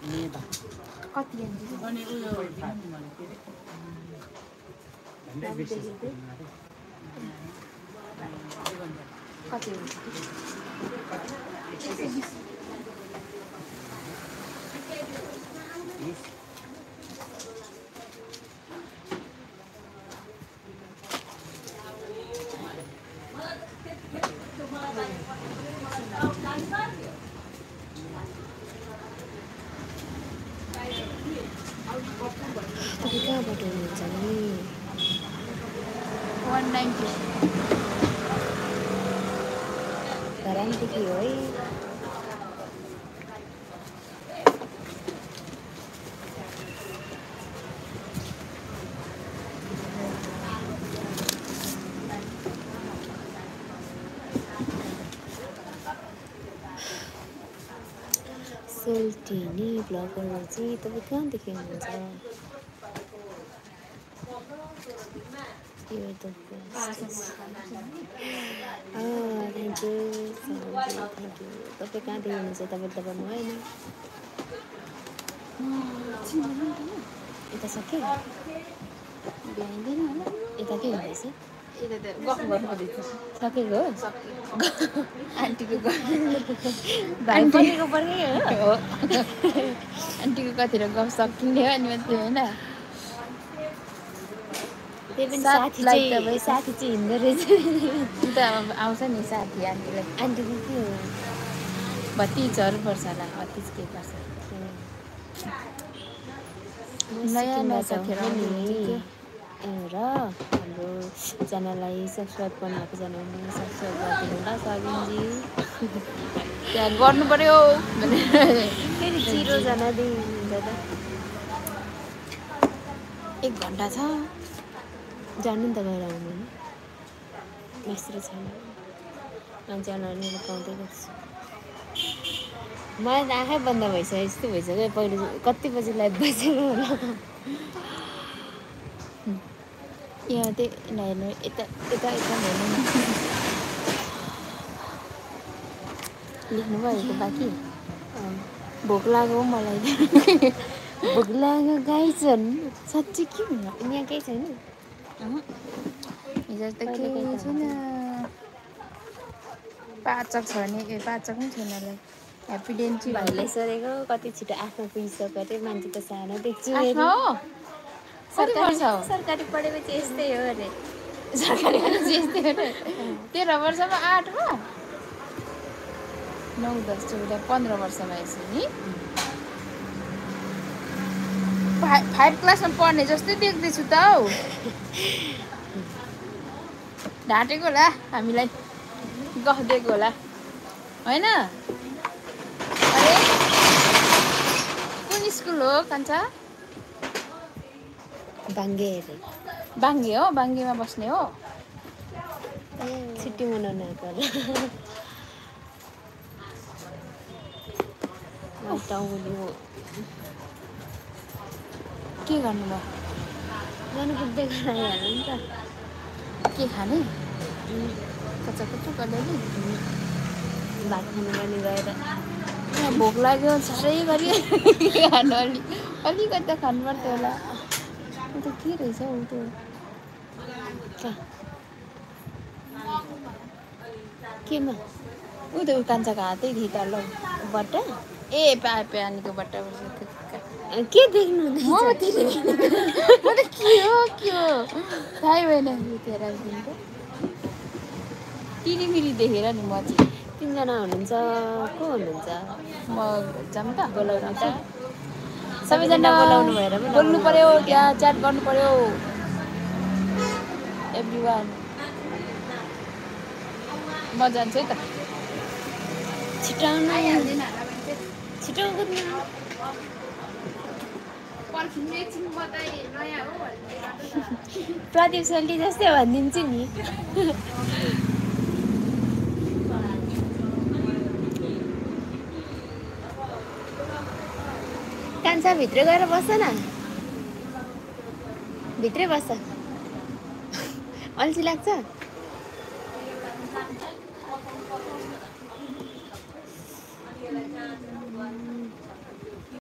कति अनि उयो कति कहाँबाट हुनुहुन्छ नि 190 धरानदेखि हो है सोल्टिनी ब्लगरहरू चाहिँ तपाईँ कहाँदेखि हुनुहुन्छ यो त थ्याङ्क यू थ्याङ्क यू तपाईँ कहाँदेखि हुनुहुन्छ तपाईँले त भन्नु भएन यता सक्यो भ्याइँदैन होला यता के हुँदैछ यता त गफ गर्नु पर्दैछ सकेको हो आन्टीको भाइ परेको पर्कै हो आन्टीको कतिवटा गफ सकिने हो अनि मात्रै होइन त्यही पनि साथी चाहिँ हिँड्दो रहेछ त अब आउँछ नि साथी आन्टीलाई आन्टीको के हो भतिजहरू पर्छ होला भतिज के पर्छ नयाँ नयाँ साथीहरू आउँछ र हाम्रो च्यानललाई सब्सक्राइब गर्नुभएको च्यानलमा सब्सक्राइब गरिदिनु होला सबिनजी त्यहाँ गर्नु पर्यो फेरि चिरो जाँदै हुन्छ त 1 घन्टा छ जानु नि त गएर आउनु नि मास्टर छैन मान्छे अनुहार पाउँदै गर्छु मलाई त आँखै बन्द भइसक्यो यस्तो भइसक्यो पहिले कति बजी लाइभ बसेर होला यहाँ त्यही हेर्नु यता यता यता हेर्नु न लेख्नु भएको बाँकी भोक लाग्यो मलाई भोक लाग्यो गाई छन् साँच्ची के हुनु यहाँ केही छैन हिजो त केही छैन पाचक छ भने पाचक पनि छैन होला ह्याप्पी डेन्ची भाइलाई सोधेको कति छिटो आफ्नो पुगिसक्यो अरे मान्छे त सानो देख्छु सरकारी पढेपछि यस्तै हो अरे सरकारी पढेपछि यस्तै हो अरे 13 वर्षमा 8मा 9 10 14 15 वर्षमा यसो नि 5 क्लासमा पढ्ने जस्तै देख्दैछु त हौ ढाँटेको होला हामीलाई गफ दिएको होला होइन अरे कुन स्कुल हो कान्छा बाङ्गे अरे बाङ्गे हो बाङ्गेमा बस्ने हो छुट्टी मनाउन आएको होला के गर्नु भयो जानु पुग्दै गराइहाल्नु नि त के खाने कच्चा गर्दैन भात खानु पनि गएर भोक लाग्यो साह्रै गरी खानु अलिकति त खानु पर्थ्यो होला ऊ त के रहेछ ऊ त्यो केमा ऊ त कान्छाको हातै थिए त ल बट्टा ए पानीको बट्टा के देख्नु म त के हो थाहै भएन टिरिमिरी देखेर नि म चाहिँ 3 जना हुनुहुन्छ को हुनुहुन्छ म जाऊँ त बोलाउनु त सबैजना बोलाउनु भएर बोल्नु पर्यो त्यहाँ च्याट गर्नु पर्यो एभ्रीवान म जान्छु है त छिटो कुद्नु प्रदीप सोल्टी जस्तै भनिदिन्छु नि कान्छा भित्र गएर बस्छ न भित्रै बस्छ अल्छी लाग्छ